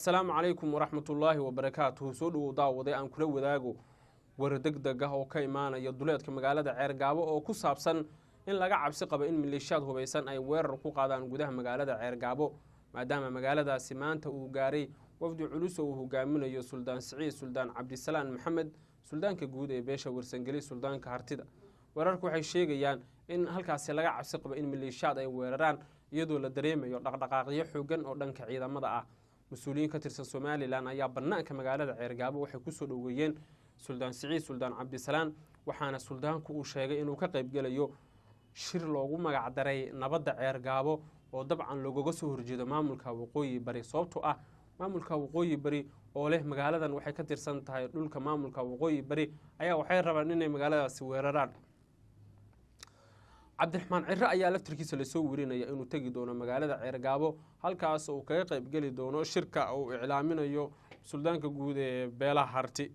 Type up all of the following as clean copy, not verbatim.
Asalaamu calaykum waraxmatullaahi wabarakaatuhu. Soo dhowow daawaday, aan kula wadaago war deg deg ah oo ka imaanaya duleedka magaalada Ceergaabo oo ku saabsan in laga cabsi qabo in maleeshiyaad hubaysan ay weerar ku qaadaan gudaha magaalada Ceergaabo, maadaama magaaladaasi maanta uu gaaray wafdi culus oo uu hogaaminayo Suldaan Siciid Suldaan Cabdisalaan Maxamed, suldaanka guud ee beesha Warsangeli, suldaanka Hartida. Weerarku waxay sheegayaan in halkaasi laga cabsi qabo in maleeshiyaad ay weeraraan, iyadoo la dareemayo dhaqdhaqaaqyo xoogan oo dhanka ciidamada ah. Mas-uuliyiin ka tirsan Somalilan ayaa banaanka magaalada Ceergaabo waxay kusoo dhoweeyeen Suldaan Siciid Suldaan Cabdisalaan, waxaana suldaanku uu sheegay inuu ka qaybgelayo shir loogu magacdaray nabadda Ceergaabo oo dabcan loogaga soo horjeedo maamulka Waqooyi Bari, sababtoo ah maamulka Waqooyi Bari oo leh magaaladan waxay ka tirsan tahay dhulka maamulka Waqooyi Bari ayaa waxay rabaan inay magaaladaasi weeraraan. Cabdiraxmaan Ciro ayaa laftirkiisa lasoo werinaya inuu tegi doono magaalada Ceergaabo, halkaas uu kaga qaybgeli doono shirka uu iclaaminayo suldaanka guud ee beelaha Harti.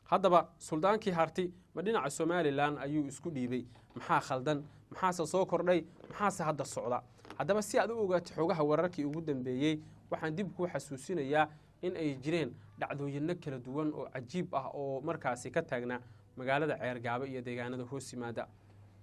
Haddaba suldaankii Harti ma dhinaca Somalilan ayuu isku dhiibay? Maxaa khaldan? Maxaase soo kordhay? Maxaase hadda socda? Haddaba si aad u ogaato xogaha wararkii ugu dambeeyey, waxaan dib kuu xasuusinayaa in ay jireen dhacdooyinno kala duwan oo cajiib ah oo markaasi ka taagnaa magaalada Ceergaabo iyo deegaanada hoos yimaada.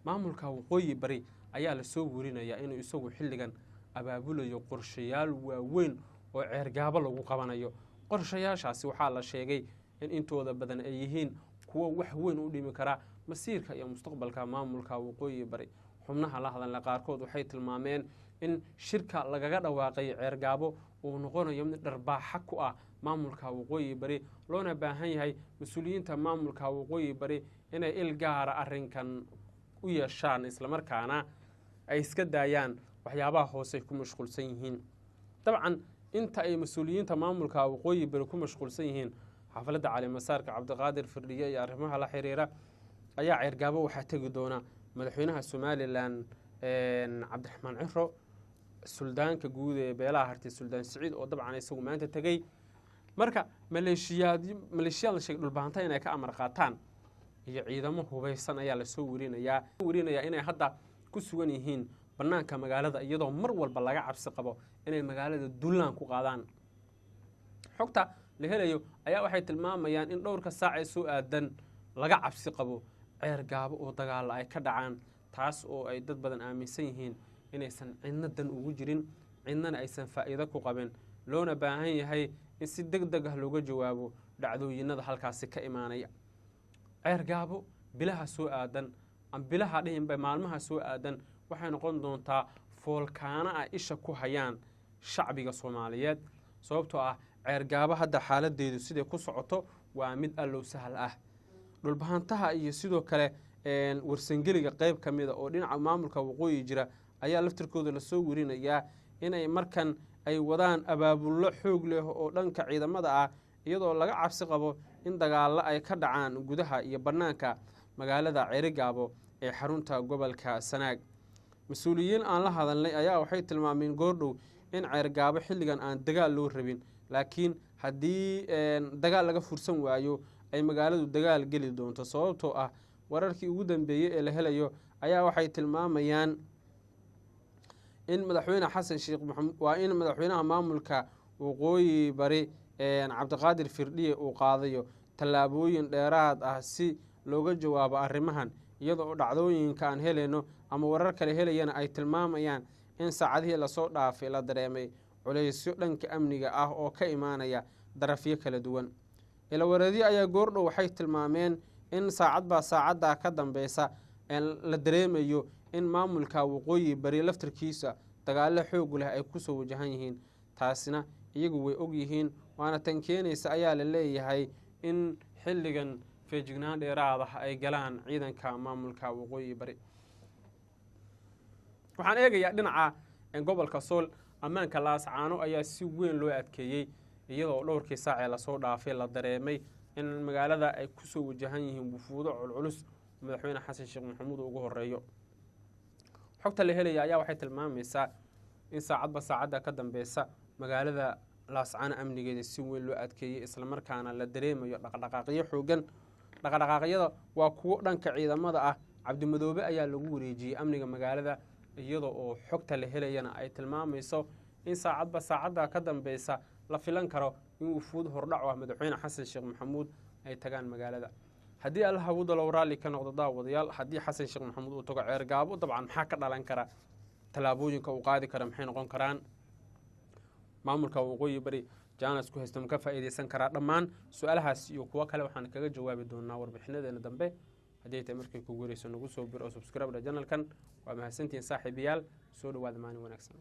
Maamulka Waqooyi Bari ayaa lasoo werinayaa inuu isagu xilligan abaabulayo qorshayaal waaweyn oo Ceergaabo lagu qabanayo. Qorshayaashaasi waxaa la sheegay in intooda badan ay yihiin kuwo wax weyn u dhimi kara masiirka iyo mustaqbalka maamulka Waqooyi Bari. Xubnaha la hadalna qaarkood waxay tilmaameen in shirka lagaga dhawaaqay Ceergaabo uu noqonayo mid dharbaaxa ku ah maamulka Waqooyi Bari, loona baahan yahay mas-uuliyiinta maamulka Waqooyi Bari inay il gaara arrinkan u yeeshaan, islamarkaana ay iska daayaan waxyaabaha hoose ay ku mashquulsan yihiin. Dabcan inta ay mas-uuliyiinta maamulka Waqooyi Bari ku mashquulsan yihiin xafladda calimasaarka Cabdiqaadir Firdhiye iyo arrimaha la xiriira, ayaa Ceergaabo waxaa tegi doona madaxweynaha Somalilan Cabdiraxmaan Ciro, suldaanka guud ee beelaha Harti Suldaan Siciid oo dabcan isagu maanta tegey. Marka maleeshiyaad maleeshiyaad la sheegay Dhulbaanta inay ka amar qaataan iyo ciidamo hubaysan ayaa lasoo werinayaa inay hadda ku sugan yihiin banaanka magaalada, iyadoo mar walba laga cabsi qabo inay magaalada dullaan ku qaadaan. Xogta la helayo ayaa waxay tilmaamayaan in dhowrka saac ee soo aadan laga cabsi qabo Ceergaabo oo dagaalla ay ka dhacaan, taas oo ay dad badan aaminsan yihiin inaysan cidna dan ugu jirin, cidnana aysan faa'iido ku qabin, loona baahan yahay in si deg deg ah looga jawaabo dhacdooyinada halkaasi ka imaanaya. Ceergaabo bilaha soo aadan, bilaha dhihinba, maalmaha soo aadan waxay noqon doontaa foolkaana ah isha ku hayaan shacbiga Soomaaliyeed, sababtoo ah Ceergaabo hadda xaaladeedu siday ku socoto waa mid allow sahal ah. Dhulbahantaha iyo sidoo kale Warsangeliga qeyb ka mida oo dhinaca maamulka Waqooyi jira ayaa laftirkooda lasoo werinayaa inay markan ay wadaan abaabullo xoog leh oo dhanka ciidamada ah, iyadoo laga cabsi qabo in dagaallo ay ka dhacaan gudaha iyo bannaanka magaalada Ceerigaabo ee xarunta gobolka Sanaag. Mas-uuliyiin aan la hadalnay ayaa waxay tilmaameen goordhow in Ceergaabo xilligan aan dagaal loo rabin, laakiin haddii dagaal laga fursan waayo ay magaaladu dagaal geli doonto, sababtoo ah wararkii ugu dambeeyey ee la helayo ayaa waxay tilmaamayaan in madaxweyne Xasan Sheekh Maxamuud, waa in madaxweynaha maamulka Waqooyi Bari Cabdiqaadir Firdhiye, uu qaadayo tallaabooyin dheeraad ah si looga jawaabo arrimahan, iyadoo oo dhacdooyinka aan helayno ama warar kale helayana ay tilmaamayaan in saacadihii lasoo dhaafay la dareemay culaysyo dhanka amniga ah oo ka imaanaya darafyo kala duwan. Ilawareedyo ayaa goordhow waxay tilmaameen in saacadbaa saacadda ka dambeysa la dareemayo in maamulka Waqooyi Bari laftarkiisa dagaallo xoog leh ay kusoo wajahan yihiin. Taasina iyagu way og yihiin, waana tan keenaysa ayaa la leeyahay in xilligan feejignaan dheeraad ah ay galaan ciidanka maamulka Waqooyi Bari. Waxaan eegayaa dhinaca gobolka Sool. Ammaanka Laascaano ayaa si weyn loo adkeeyey, iyadoo dhowrkii saac ee lasoo dhaafay la dareemay in magaalada ay kusoo wajahan yihiin wufuudo culculus, madaxweyne Xasan Sheekh Maxamuud ugu horeeyo. Xogta la helaya ayaa waxay tilmaamaysaa in saacadba saacadda ka dambeysa magaalada Laascaano amnigeeda si weyn loo adkeeyey, islamarkaana la dareemayo dhaqdhaqaaqyo xoogan. Dhaqdhaqaaqyada waa kuwo dhanka ciidamada ah. Cabdimadoobe ayaa lagu wareejiyey amniga magaalada, iyadoo oo xogta la helayana ay tilmaamayso in saacadba saacadda ka dambeysa La filan karo in wufuud hordhac ah Madaxweyne Xasan Sheekh Maxamuud ay tagaan magaalada, haddii Allaha wudalow raalli ka noqdo. Daawadayaal, haddii Xasan Sheekh Maxamuud uu tago Ceergaabo, dabcan maxaa ka dhalan kara? Tallaabooyinka uu qaadi kara maxay noqon karaan? Maamulka Waqooyi Bari jaanis ku haysto ma ka faa'iideysan karaa? Dhammaan su-aalahaas iyo kuwo kale waxaan kaga jawaabi doonaa warbixinadeena dambe. Haddii tay markay kugu horeyso, nagu soo bir oo subscribe channelkan. Waa mahadsantihiin, saaxiibayaal. Soo dhawaada, maalin wanaagsan.